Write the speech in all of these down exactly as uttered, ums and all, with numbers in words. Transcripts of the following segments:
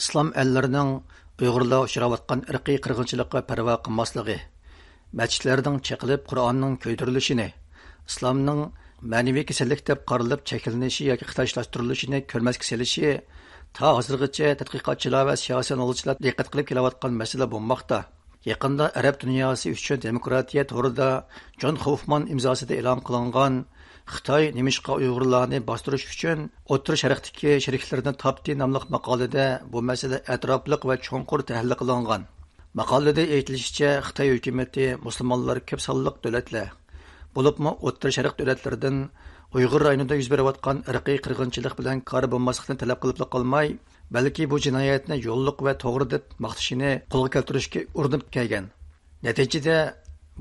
ئىسلام ئەللىرىنىڭ ئۇيغۇرلار ئۇچراۋاتقان ئىرقىي قىرغىنچىلىققا پەرۋا قىلماسلىقى، مەسچىتلەردىڭ چېقىلىپ قۇرئاننىڭ كۆيدۈرۈلۈشىنى، ئىسلامنىڭ مەنىۋى كېسەللىك دەپ قارىلىپ چەكلىنىشى ياكى خىتايچىلاشتۇرۇلۇشىنى كۆرمەسكە سېلىشى تا ھازىرغىچە تەتقىقاتچىلار ۋە سىياسىي ئاڭلىغۇچىلار دىققەت قىلىپ كېلىۋاتقان مەسىلە بولماقتا. يېقىندا ئەرەب دۇنياسى ئۈچۈن دېموكراتىيە تورىدا جون خوفمان ئىمزاسىدا ئېلان قىلىنغان خىتاي نېمىشقا ئۇيغۇرلارنى باستۇرۇش ئۈچۈن ئوتتۇرا شەرقتىكى شېرىكلىرىنى تاپتى ناملىق ماقالىدە بۇ مەسىلە ئەتراپلىق ۋە چوڭقۇر تەھلىل قىلىنغان. ماقالىدە ئېيتىلىشىچە، خىتاي ھۆكۈمىتى مۇسۇلمانلار كۆپ سانلىق دۆلەتلەر، بولۇپمۇ ئوتتۇرا شەرق دۆلەتلىرىدىن ئۇيغۇر رايونىدا يۈز بېرىۋاتقان ئىرقىي قىرغىنچىلىق بىلەن كارى بولماسلىقنى تەلەپ قىلىپلا قالماي، بەلكى بۇ جىنايەتنى يوللۇق ۋە توغرا دەپ ماختىشىنى قولغا كەلتۈرۈشكە ئۇرۇنۇپ كەلگەن. نەتىجىدە،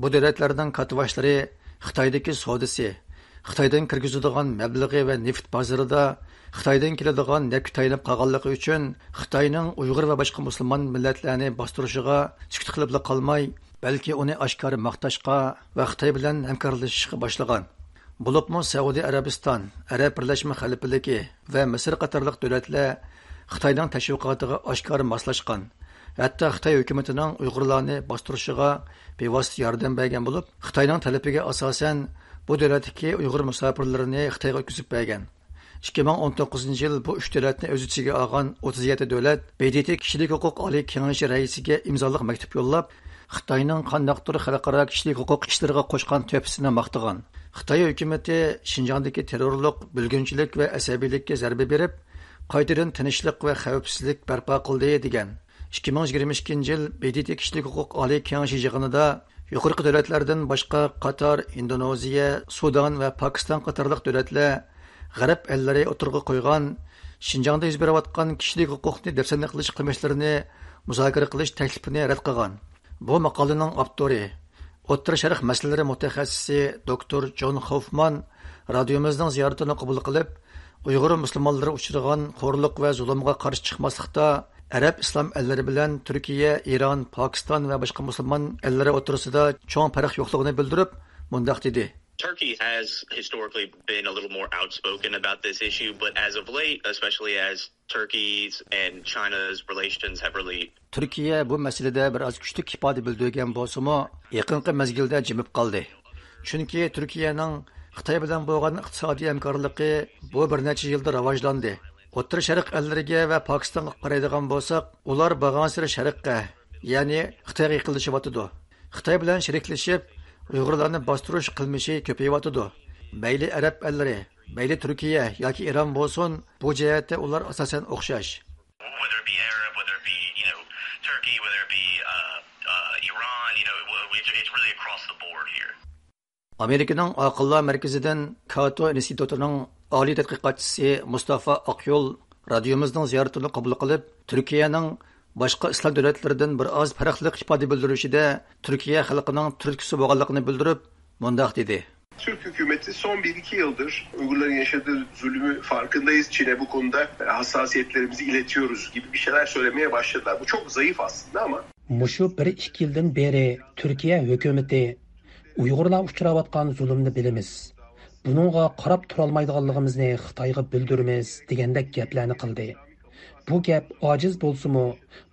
بۇ دۆلەتلەرنىڭ كاتتىباشلىرى خىتايدىكى سودىسى، خىتايدىن كىرگۈزىدىغان مەبلىغى ۋە نېفىت بازىرىدا خىتايدىن كېلىدىغان نەپكە تايىنىپ قالغانلىقى ئۈچۈن، خىتاينىڭ ئۇيغۇر ۋە باشقا مۇسۇلمان مىللەتلەرنى باستۇرۇشىغا سۈكۈت قىلىپلا قالماي، بەلكى ئۇنى ئاشكارا ماختاشقا ۋە خىتاي بىلەن ھەمكارلىشىشقا باشلىغان. بولۇپمۇ سەئۇدى ئەرەبىستان، ئەرەب بىرلەشمە خەلىپىلىكى ۋە مىسىر قاتارلىق دۆلەتلەر خىتاينىڭ تەشۋىقاتىغا ئاشكارا ماسلاشقان، ھەتتا خىتاي ھۆكۈمىتىنىڭ ئۇيغۇرلارنى باستۇرۇشىغا بىۋاسىتە ياردەم بەرگەن بولۇپ، خىتاينىڭ تەلىپىگە ئاساسەن، بۇ دۆلەتتىكى ئۇيغۇر مۇساپىرلىرىنى خىتايغا ئۆتكۈزۈپ بەرگەن. ئىككى مىڭ ئون توققۇزىنچى يىل بۇ ئۈچ دۆلەتنى ئۆز ئىچىگە ئالغان ئوتتۇز يەتتە دۆلەت ب د ت كىشىلىك ھوقۇق ئالىي كېڭىشى رەئىسىگە ئىمزالىق مەكتۇپ يوللاپ، خىتاينىڭ قانداقتۇر خەلقئارا كىشىلىك ھوقۇق ئىشلىرىغا قوشقان تۆھپىسىنى ماختىغان. خىتاي ھۆكۈمىتى شىنجاڭدىكى تېررورلۇق، بۆلگۈنچىلىك ۋە ئەسەبىيلىككە زەربە بېرىپ، قايتىدىن تىنچلىق ۋە خەۋپسىزلىك بەرپا قىلدى، دېگەن. ئىككى مىڭ يىگىرمە ئىككىنچى يىل ب د ت كىشىلىك ھوقۇق ئالىي كېڭىشى يىغىنىدا يۇقىرىقى دۆلەتلەردىن باشقا قاتار، ئىندونېزىيە، سۇدان ۋە پاكىستان قاتارلىق دۆلەتلەر غەرب ئەللىرى ئوتتۇرىغا قويغان شىنجاڭدا يۈز بېرىۋاتقان كىشىلىك ھوقۇقنى دەپسەندە قىلىش قىلمىشلىرىنى مۇزاكىرە قىلىش تەكلىپىنى رەت قىلغان. بۇ ماقالىنىڭ ئاپتورى، ئوتتۇرا شەرق مەسىلىلىرى مۇتەخەسسىسى دوكتور جون خوفمان رادىيومىزنىڭ زىيارىتىنى قوبۇل قىلىپ، ئۇيغۇر مۇسۇلمانلىرى ئۇچرىغان خورلۇق ۋە زۇلۇمغا قارشى چىقماسلىقتا، ئەرەب ئىسلام ئەللىرى بىلەن تۈركىيە، ئىران، پاكىستان ۋە باشقا مۇسۇلمان ئەللىرى ئوتتۇرىسىدا چوڭ پەرق يوقلۇقىنى بىلدۈرۈپ، مۇنداق دېدى. Turkey has historically been a little more outspoken about this issue, but as of late, especially as Turkey's and China's relations have really تۈركىيە بۇ مەسىلىدە بىر ئاز كۈچلۈك ئىپادە بىلدۈرگەن بولسىمۇ، يېقىنقى مەزگىلدە جىمىپ قالدى. چۈنكى تۈركىيەنىڭ خىتاي بىلەن بولغان ئىقتىسادىي ھەمكارلىقى بۇ بىر نەچچە يىلدا راۋاجلاندى. ئوتتۇرا شەرق ئەللىرىگە ۋە پاكىستانغا قارايدىغان بولساق، ئۇلار بارغانسېرى شەرققە، يەنى خىتايغا يېقىنلىشىۋاتىدۇ. خىتاي بىلەن شېرىكلىشىپ، ئۇيغۇرلارنى باستۇرۇش قىلمىشى كۆپىيىۋاتىدۇ. مەيلى ئەرەب ئەللىرى، مەيلى تۈركىيە ياكى ئىران بولسۇن، بۇ جەھەتتە ئۇلار ئاساسەن ئوخشاش. Whether it be Arab, whether it be, you know, Turkey, whether it be, uh, uh, Iran, you know, w- w- it's really across the board here. ئامېرىكىنىڭ ئاقىللار مەركىزىدىن كاتو ئىنستىتۇتىنىڭ ئالىي تەتقىقاتچىسى مۇستافا ئاقيول رادىيومىزنىڭ زىيارىتىنى قوبۇل قىلىپ، تۈركىيەنىڭ باشقا ئىسلام دۆلەتلىرىدىن بىر ئاز پەرقلىق ئىپادە بىلدۈرۈشىدە تۈركىيە خەلقىنىڭ تۈرتكىسى بولغانلىقىنى بىلدۈرۈپ، مۇنداق دېدى. Türk hükümeti son bir iki yıldır Uygurların yaşadığı zulümü farkındayız, Çin'e bu konuda hassasiyetlerimizi iletiyoruz gibi bir şeyler söylemeye başladılar. Bu çok zayıf aslında ama مۇشۇ بىر ئىككى يىلدىن بېرى تۈركىيە ھۆكۈمىتى ئۇيغۇرلار ئۇچراۋاتقان زۇلۇمنى بىلىمىز، بۇنىڭغا قاراپ تۇرالمايدىغانلىقىمىزنى خىتايغا بىلدۈرىمىز دېگەندەك گەپلەرنى قىلدى. بۇ گەپ ئاجىز بولسىمۇ،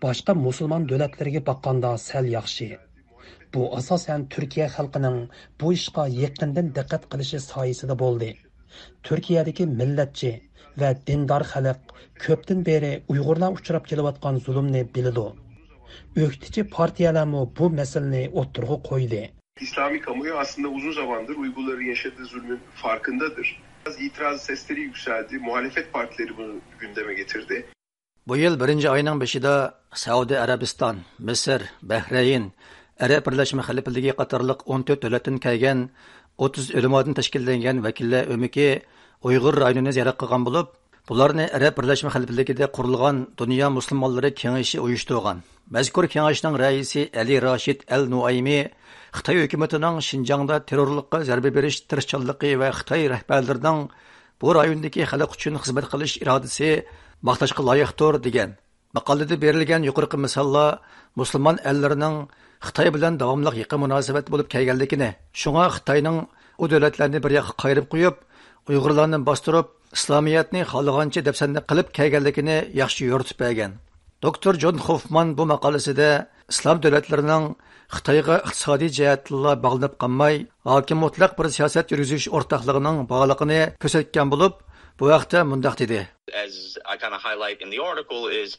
باشقا مۇسۇلمان دۆلەتلىرىگە باققاندا سەل ياخشى. بۇ ئاساسەن تۈركىيە خەلقىنىڭ بۇ ئىشقا يېقىندىن دىققەت قىلىشى سايىسىدا بولدى. تۈركىيەدىكى مىللەتچى ۋە دىندار خەلق كۆپتىن بېرى ئۇيغۇرلار ئۇچراپ كېلىۋاتقان زۇلۇمنى بىلىدۇ. ئۆكتىچى پارتىيەلەرمۇ بۇ مەسىلىنى ئوتتۇرىغا قويدى. İslami kamuoyu aslında uzun zamandır Uygurların yaşadığı zulmün farkındadır. Biraz itiraz sesleri yükseldi. Muhalefet partileri bunu gündeme getirdi. بۇ يىل بىرىنچى ئاينىڭ بېشىدا سەئۇدى ئەرەبىستان، مىسىر، بەھرەيىن، ئەرەب بىرلەشمە خەلىپىلىكى قاتارلىق ئون تۆت دۆلەتتىن كەلگەن ئوتتۇز ئۆلىمادىن تەشكىللەنگەن ۋەكىللەر ئۆمىكى ئۇيغۇر رايونىنى زىيارەت قىلغان بولۇپ، بۇلارنى ئەرەب بىرلەشمە خەلىپىلىكىدە قۇرۇلغان دۇنيا مۇسۇلمانلىرى كېڭىشى ئۇيۇشتۇرغان. مەزكۇر كېڭەشنىڭ رەئىسى ئەلى راشىد ئەل نۇئەيمى خىتاي ھۆكۈمىتىنىڭ شىنجاڭدا تېررورلۇققا زەربە بېرىش تىرىشچانلىقى ۋە خىتاي رەھبەرلىرىنىڭ بۇ رايوندىكى خەلق ئۈچۈن خىزمەت قىلىش ئىرادىسى ماختاشقا لايىقتۇر، دېگەن. ماقالىدە بېرىلگەن يۇقىرىقى مىساللار مۇسۇلمان ئەللىرىنىڭ خىتاي بىلەن داۋاملىق يېقىن مۇناسىۋەتتە بولۇپ كەلگەنلىكىنى، شۇڭا خىتاينىڭ ئۇ دۆلەتلەرنى بىر ياققا قايرىپ قويۇپ، ئۇيغۇرلارنى باستۇرۇپ، ئىسلامىيەتنى خالىغانچە دەپسەندە قىلىپ كەلگەنلىكىنى ياخشى يورۇتۇپ بەرگەن. دوكتور جون خوفمان بۇ ماقالىسىدە ئىسلام دۆلەتلىرىنىڭ خىتايغا ئىقتىسادىي جەھەتتىنلا باغلىنىپ قالماي، ھاكىم مۇتلەق بىر سىياسەت يۈرگۈزۈش ئورتاقلىقىنىڭ بارلىقىنى كۆرسەتكەن بولۇپ، بۇ ھەقتە مۇنداق دېدى. As I kind of highlight in the article is,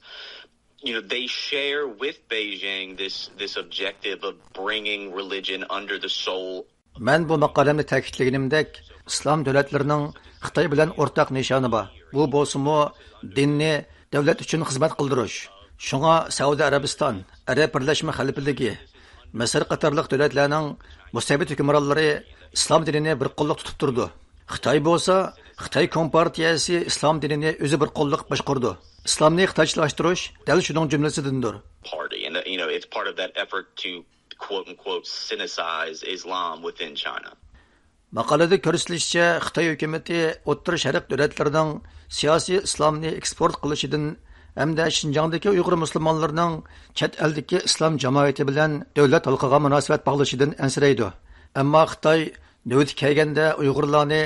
you know, they share with Beijing this, this objective of bringing religion under the sole. مەن بۇ ماقالەمدە تەكىتلىگىنىمدەك، ئىسلام دۆلەتلىرىنىڭ خىتاي بىلەن ئورتاق نىشانى بار. بۇ بولسىمۇ دىننى دۆلەت ئۈچۈن خىزمەت قىلدۇرۇش. شۇڭا سەئۇدى ئەرەبىستان، ئەرەب بىرلەشمە خەلىپىلىكى، مىسىر قاتارلىق دۆلەتلەرنىڭ مۇستەبىت ھۆكۈمرانلىرى ئىسلام دىنىنى بىر قوللۇق تۇتۇپ تۇرىدۇ. خىتاي بولسا، خىتاي كومپارتىيەسى ئىسلام دىنىنى ئۆزى بىر قوللۇق باشقۇرىدۇ. ئىسلامنى خىتايچىلاشتۇرۇش دەل شۇنىڭ جۈملىسىدىندۇر. Party. And, uh, you know, it's part of that effort to, quote unquote, sinicize Islam within China. ماقالىدە كۆرسىتىلىشىچە، خىتاي ھۆكۈمىتى ئوتتۇرا شەرق دۆلەتلىرىنىڭ سىياسىي ئىسلامنى ئېكسپورت قىلىشىدىن ھەمدە شىنجاڭدىكى ئۇيغۇر مۇسۇلمانلىرىنىڭ چەت ئەلدىكى ئىسلام جامائىتى بىلەن دۆلەت ھالقىغا مۇناسىۋەت باغلىشىدىن ئەنسىرەيدۇ. ئەمما خىتاي نۆۋىتى كەلگەندە ئۇيغۇرلارنى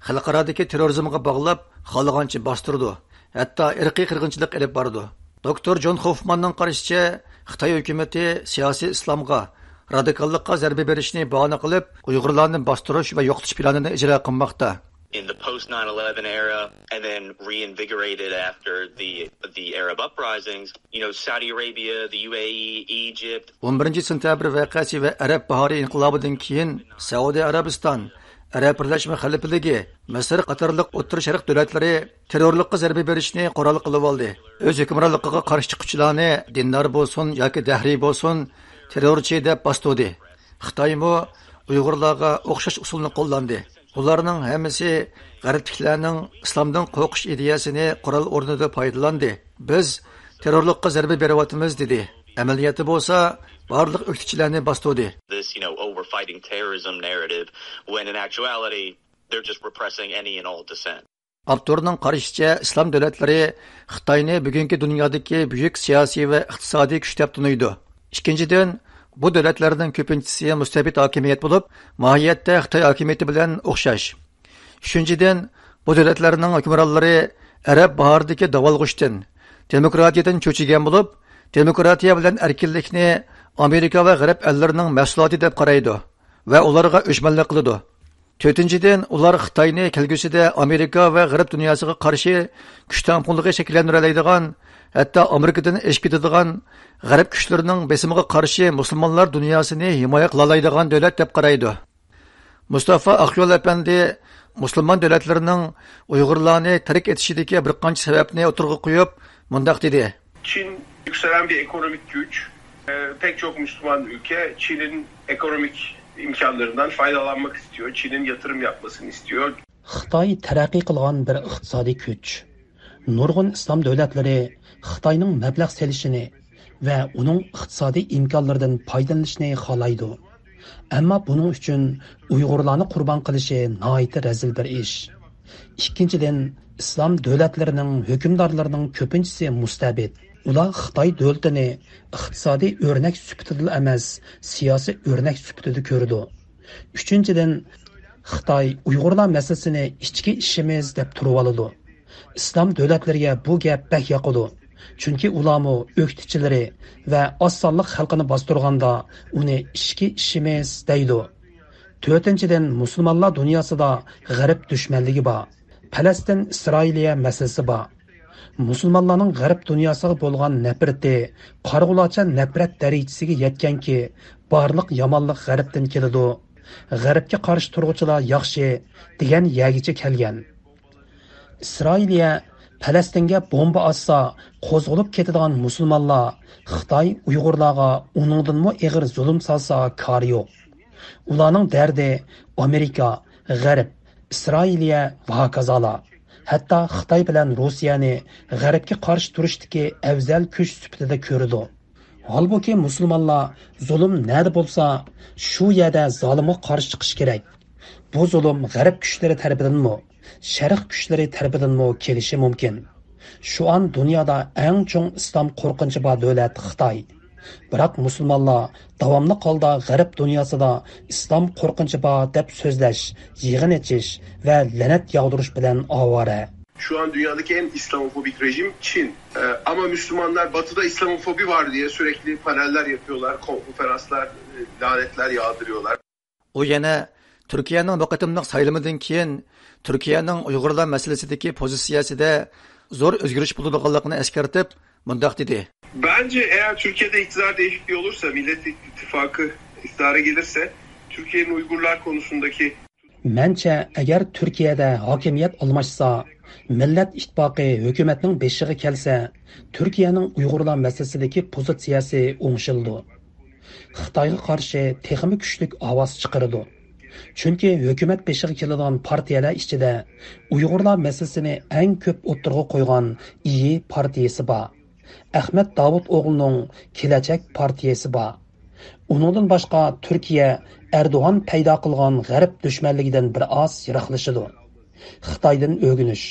خەلقئارادىكى تېررورىزمغا باغلاپ، خالىغانچە باستۇرىدۇ، ھەتتا ئىرقىي قىرغىنچىلىق ئېلىپ بارىدۇ. دوكتور جون خوفماننىڭ قارىشىچە، خىتاي ھۆكۈمىتى سىياسىي ئىسلامغا، رادىكاللىققا زەربە بېرىشنى باھانە قىلىپ، ئۇيغۇرلارنى باستۇرۇش ۋە يوقىتىش پىلانىنى ئىجرا قىلماقتا. In the post nine eleven era, and then reinvigorated after the, the Arab uprisings, you know, Saudi Arabia, the U A E, Egypt. ئون بىرىنچى سېنتەبىر ۋەقەسى ۋە ئەرەب باھارى ئىنقىلابىدىن كېيىن، سەئۇدى ئەرەبىستان، ئەرەب بىرلەشمە خەلىپىلىكى، مىسىر قاتارلىق ئوتتۇرا شەرق دۆلەتلىرى تېررورلۇققا زەربە بېرىشنى قورال قىلىۋالدى. ئۆز ھۆكۈمرانلىقىغا قارشى چىققۇچىلارنى، دىندار بولسۇن ياكى دەھرىي بولسۇن، تېررورچى دەپ باستۇردى. خىتايمۇ ئۇيغۇرلارغا ئوخشاش ئۇسۇلنى قوللاندى. ئۇلارنىڭ ھەممىسى غەربلىكلەرنىڭ ئىسلامدىن قورقۇش ئىدىيەسىنى قورال ئورنىدا پايدىلاندى. بىز تېررورلۇققا زەربە بېرىۋاتىمىز، دېدى. ئەمەلىيەتتە بولسا، بارلىق ئۆكتىچىلەرنى باستۇردى. This, you know, oh, we're fighting terrorism narrative, when in actuality, they're just repressing any and all dissent. ئاپتورنىڭ قارىشىچە، ئىسلام دۆلەتلىرى خىتاينى بۈگۈنكى دۇنيادىكى بۈيۈك سىياسىي ۋە ئىقتىسادىي كۈچ دەپ تونۇيدۇ. ئىككىنچىدىن، بۇ دۆلەتلەرنىڭ كۆپىنچىسى مۇستەبىت ھاكىمىيەت بولۇپ، ماھىيەتتە خىتاي ھاكىمىيىتى بىلەن ئوخشاش. ئۈچىنچىدىن، بۇ دۆلەتلەرنىڭ ھۆكۈمرانلىرى ئەرەب باھارىدىكى داۋالغۇشتىن، دېموكراتىيەدىن چۆچۈگەن بولۇپ، دېموكراتىيە بىلەن ئەركىنلىكنى ئامېرىكا ۋە غەرب ئەللىرىنىڭ مەھسۇلاتى دەپ قارايدۇ ۋە ئۇلارغا ئۆچمەنلىك قىلىدۇ. تۆتىنچىدىن، ئۇلار خىتاينى كەلگۈسىدە ئامېرىكا ۋە غەرب دۇنياسىغا قارشى كۈچ تەڭپۇڭلۇقى شەكىللەندۈرەلەيدىغان، ھەتتا ئامېرىكىدىن ئېشىپ كېتىدىغان، غەرب كۈچلىرىنىڭ بېسىمىغا قارشى مۇسۇلمانلار دۇنياسىنى ھىمايە قىلالايدىغان دۆلەت دەپ قارايدۇ. مۇستافا ئاقيول ئەپەندى مۇسۇلمان دۆلەتلىرىنىڭ ئۇيغۇرلارنى تەرك ئېتىشىدىكى بىر قانچە سەۋەبنى ئوتتۇرىغا قويۇپ، مۇنداق دېدى. Çin yükselen bir ekonomik güç. Ee, pek çok Müslüman ülke Çin'in ekonomik imkanlarından faydalanmak istiyor. Çin'in yatırım yapmasını istiyor. خىتاي تەرەققىي قىلغان بىر ئىقتىسادىي كۈچ. نۇرغۇن ئىسلام دۆلەتلىرى خىتاينىڭ مەبلەغ سېلىشىنى ۋە ئۇنىڭ ئىقتىسادىي ئىمكانلىرىدىن پايدىلىنىشنى خالايدۇ. ئەمما بۇنىڭ ئۈچۈن ئۇيغۇرلارنى قۇربان قىلىشى ناھايىتى رەزىل بىر ئىش. ئىككىنچىدىن، ئىسلام دۆلەتلىرىنىڭ ھۆكۈمدارلىرىنىڭ كۆپىنچىسى مۇستەبىت. ئۇلار خىتاي دۆلىتىنى ئىقتىسادىي ئۆرنەك سۈپىتىدىلا ئەمەس، سىياسىي ئۆرنەك سۈپىتىدە كۆرىدۇ. ئۈچىنچىدىن، خىتاي ئۇيغۇرلار مەسىلىسىنى ئىچكى ئىشىمىز دەپ تۇرۇۋالىدۇ. ئىسلام دۆلەتلىرىگە بۇ گەپ بەك ياقىدۇ. چۈنكى ئۇلارمۇ ئۆكتىچىلىرى ۋە ئاز سانلىق خەلقىنى باستۇرغاندا ئۇنى ئىچكى ئىشىمىز دەيدۇ. تۆتىنچىدىن، مۇسۇلمانلار دۇنياسىدا غەرب دۈشمەنلىكى بار. پەلەستىن ئىسرائىلىيە مەسىلىسى بار. مۇسۇلمانلارنىڭ غەرب دۇنياسىغا بولغان نەپرىتى قارىغۇلارچە نەپرەت دەرىجىسىگە يەتكەنكى، بارلىق يامانلىق غەربتىن كېلىدۇ، غەربكە قارشى تۇرغۇچىلار ياخشى دېگەن يەرگىچە كەلگەن. ئىسرائىلىيە پەلەستىنگە بومبا ئاتسا، قوزغىلىپ كېتىدىغان مۇسۇلمانلار خىتاي ئۇيغۇرلارغا ئۇنىڭدىنمۇ ئېغىر زۇلۇم سالسا كارى يوق. ئۇلارنىڭ دەردى ئامېرىكا، غەرب، ئىسرائىلىيە ۋە ھاكازالار. ھەتتا خىتاي بىلەن روسىيەنى غەربكە قارشى تۇرۇشتىكى ئەۋزەل كۈچ سۈپىتىدە كۆرىدۇ. ھالبۇكى، مۇسۇلمانلار زۇلۇم نەدە بولسا، شۇ يەردە زالىمغا قارشى چىقىشى كېرەك. بۇ زۇلۇم غەرب كۈچلىرى تەرىپىدىنمۇ، شەرق كۈچلىرى تەرىپىدىنمۇ كېلىشى مۇمكىن. شۇ ئان دۇنيادا ئەڭ چوڭ ئىسلام قورقۇنچى بار دۆلەت خىتاي. بىراق مۇسۇلمانلار داۋاملىق ھالدا غەرب دۇنياسىدا ئىسلام قورقۇنچى بار دەپ سۆزلەش، يىغىن ئېچىش ۋە لەنەت ياغدۇرۇش بىلەن ئاۋارە. Şu an dünyadaki en İslamofobik rejim Çin. Ee, ama Müslümanlar batıda İslamofobi var diye sürekli paneller yapıyorlar, konferanslar, e, lanetler yağdırıyorlar. ئۇ يەنە تۈركىيەنىڭ بۇ قېتىملىق سايلىمىدىن كېيىن تۈركىيەنىڭ ئۇيغۇرلار مەسىلىسىدىكى پوزىتسىيەسىدە زور ئۆزگىرىش بولىدىغانلىقىنى ئەسكەرتىپ، مۇنداق دېدى. Bence eğer Türkiye'de iktidar değişikliği olursa, Millet İttifakı iktidara gelirse, Türkiye'nin Uygurlar konusundaki مەنچە، ئەگەر تۈركىيەدە ھاكىمىيەت ئالماشسا، مىللەت ئىتتىپاقى ھۆكۈمەتنىڭ بېشىغا كەلسە، تۈركىيەنىڭ ئۇيغۇرلار مەسىلىسىدىكى پوزىتسىيەسى ئوڭشىلىدۇ. خىتايغا قارشى تېخىمۇ كۈچلۈك ئاۋاز چىقىرىدۇ. چۈنكى ھۆكۈمەت بېشىغا كېلىدىغان پارتىيەلەر ئىچىدە ئۇيغۇرلار مەسىلىسىنى ئەڭ كۆپ ئوتتۇرىغا قويغان ئىيى پارتىيەسى بار. ئەخمەت داۋۇت ئوغلىنىڭ كېلەچەك پارتىيەسى بار. ئۇنىڭدىن باشقا تۈركىيە ئەردوغان پەيدا قىلغان غەرب دۈشمەنلىكىدىن بىر ئاز يىراقلىشىدۇ. خىتايدىن ئۆگىنىش،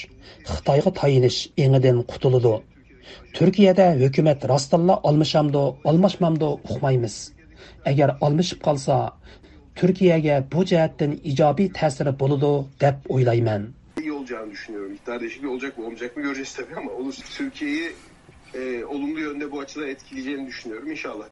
خىتايغا تايىنىش ئېڭىدىن قۇتۇلىدۇ. تۈركىيەدە ھۆكۈمەت راستتىنلا ئالمىشامدۇ، ئالماشمامدۇ ئۇقمايمىز. ئەگەر ئالمىشىپ قالسا، تۈركىيەگە بۇ جەھەتتىن ئىجابىي تەسىرى بولىدۇ دەپ ئويلايمەن. İyi olacağını düşünüyorum. İktidar değişikliği olacak mı olmayacak mı göreceğiz tabii ama olur. Türkiye'yi e, olumlu yönde bu açıdan etkileyeceğini düşünüyorum inşallah.